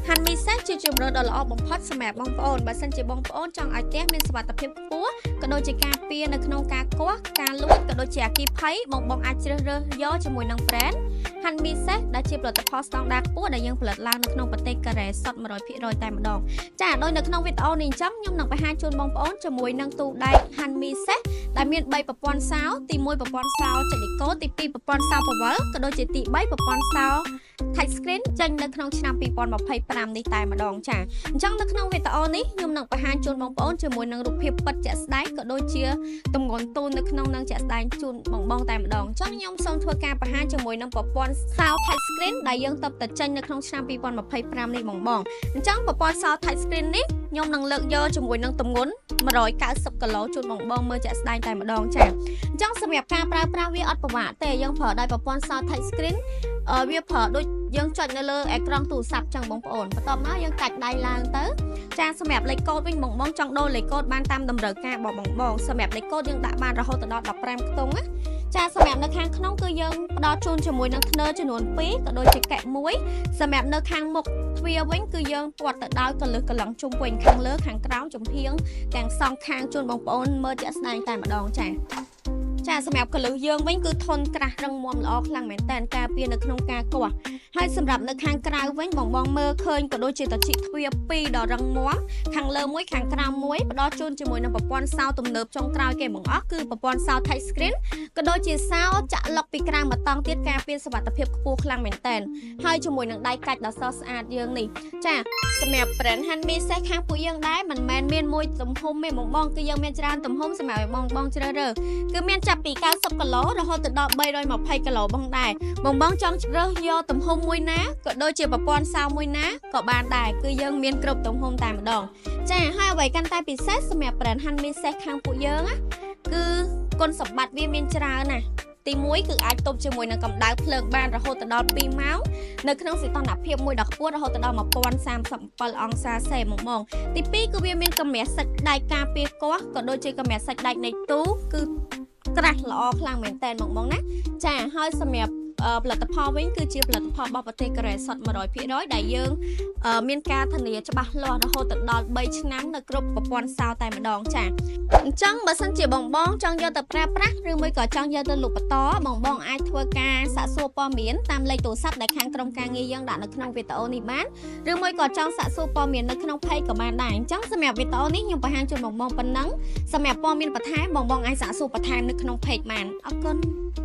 Hanmi Safe ជាជម្រើសដ៏ល្អបំផុតសម្រាប់បងប្អូនបើសិនជាបងប្អូនចង់ឲ្យផ្ទះមានសុវត្ថិភាពខ្ពស់ក៏ដូចជាការពារនៅក្នុងការគាស់ការលួចក៏ដូចជាអគ្គិភ័យបងបងអាចជ្រើសរើសយកជាមួយនឹង brand Hanmi Safe ដែលជាផលិតផលស្តង់ដារខ្ពស់ដែលយើងផលិតឡើងនៅក្នុងប្រទេសកូរ៉េសុទ្ធ100%តែម្ដងចាដោយនៅក្នុងវីដេអូនេះអញ្ចឹងខ្ញុំនឹងបង្ហាញជូនបងប្អូនជាមួយនឹងទូដែក Hanmi Safe ដែលមាន3ប្រព័ន្ធសោទី1ប្រព័ន្ធសោចលិកូទី2ប្រព័ន្ធសោពវលក៏ដូចជាទី3ប្រព័ន្ធសោ touch screen ចេញនៅក្នុងឆ្នាំ2025នេះតែម្ដងចាអញ្ចឹងនៅក្នុងវីដេអូនេះខ្ញុំនឹងបង្ហាញជូនបងប្អូនជាមួយនឹងរូបភាពពិតជាក់ស្ដែងក៏ដូចជាទម្ងន់ទូននៅក្នុងនឹងជាក់ស្ដែងជូនបងបងតែម្ដងអញ្ចឹងខ្ញុំសូមធ្វើការបង្ហាញជាមួយនឹងប្រព័ន្ធសោ touch screen ដែលយើងទើបតែចេញនៅក្នុងឆ្នាំ2025នេះបងបងអញ្ចឹងប្រព័ន្ធសោ touch screen នេះខ្ញុំនឹងលើកយកជាមួយនឹងទម្ងន់190គីឡូជូនបងបងមើលជាក់ស្ដែងតែម្ដងចាអញ្ចឹងសម្រាប់ការប្រើប្រាស់វាអត់ពិបាកទេយើងប្រើដោយប្រព័ន្ធសោ touch screen វាប្រើដូចយើងចុចនៅលើអេក្រង់ទូរស័ព្ទចឹងបងប្អូនបន្ទាប់មកយើងកាច់ដៃឡើងទៅចាសម្រាប់លេខកូដវិញបងបងចង់ដូរលេខកូដបានតាមតម្រូវការរបស់បងបងសម្រាប់លេខកូដយើងដាក់បានរហូតដល់15ខ្ទង់ណាចាសម្រាប់នៅខាងក្នុងគឺយើងផ្ដល់ជូនជាមួយនឹងធ្នើចំនួន2ក៏ដូចជាកែ1សម្រាប់នៅខាងមុខទ្វារវិញគឺយើងព័ទ្ធទៅដោយកលឹះកលឹងជុំវិញខាងលើខាងក្រោមចំហៀងទាំងសងខាងជូនបងប្អូនមើលជាក់ស្ដែងតែម្ដងចាចាសម្រាប់កលឹះយើងវិញគឺធន់ក្រាស់រឹងមាំល្អខ្លាំងមែនតើការពារនៅក្នុងការគាស់ហើយសម្រាប់នៅខាងក្រៅវិញបងបងមើលឃើញក៏ដូចជាតជីទ្វារ2ដ៏រឹងមាំខាងលើមួយខាងក្រោមមួយផ្ដល់ជូនជាមួយនឹងប្រព័ន្ធសោទំនើបចុងក្រោយគេបង្អស់គឺប្រព័ន្ធសោ touch screen ក៏ដូចជាសោចាក់លុកពីក្រៅមកតង់ទៀតការពារសុវត្ថិភាពខ្ពស់ខ្លាំងមែនតើហើយជាមួយនឹងដៃកាច់ដ៏ស្រស់ស្អាតយើងនេះចាសម្រាប់ brand Hanmi Safe ខាងពួកយើងដែរមិនមែនមានមួយទំហំទេបងបងគឺយើងមានច្រើនទំហំសម្រាប់ឲ្យបងបងជ្រើសរើសគឺមានចាប់ពី90គីឡូរហូតទៅដល់320គីឡូបងដែរបងបងចង់ជ្រើសយកទំហំមួយណាក៏ដូចជាប្រព័ន្ធសោមួយណាក៏បានដែរគឺយើងមានគ្រប់ទំហំតែម្ដងចាហើយអ្វីកាន់តែពិសេសសម្រាប់ brand Hanmi Safe ខាងពួកយើងណាគឺគុណសម្បត្តិវាមានច្រើនណាស់ទី1គឺអាចទប់ជាមួយនឹងកម្ដៅភ្លើងបានរហូតដល់2ម៉ោងនៅក្នុងសីតុណ្ហភាពមួយដ៏ខ្ពស់រហូតដល់1037អង្សាសេហ្មងហ្មងទី2គឺវាមានកម្រាស់សាច់ដែកការពារគាស់ក៏ដូចជាកម្រាស់សាច់ដែកនៃទូគឺក្រាស់ល្អខ្លាំងមែនតើហ្មងហ្មងណាចាហើយសម្រាប់ផលិតផលវិញគឺជាផលិតផលរបស់ប្រទេសកូរ៉េសុទ្ធ100%ដែលយើងមានការធានាច្បាស់លាស់រហូតទៅដល់3ឆ្នាំនៅគ្រប់ប្រព័ន្ធសោតែម្ដងចាអញ្ចឹងបើសិនជាបងបងចង់យកទៅប្រើប្រាស់ឬមួយក៏ចង់យកទៅលក់បន្តបងបងអាចធ្វើការសាកសួរព័ត៌មានតាមលេខទូរស័ព្ទដែលខាងក្រុមការងារយើងដាក់នៅក្នុងវីដេអូនេះបានឬមួយក៏ចង់សាកសួរព័ត៌មាននៅក្នុង page ក៏បានដែរអញ្ចឹងសម្រាប់វីដេអូនេះខ្ញុំបង្ហាញជូនបងបងប៉ុណ្ណឹងសម្រាប់ព័ត៌មានបន្ថែមបងបងអាចសាកសួរបន្ថែមនៅក្នុង page បានអរគុណ។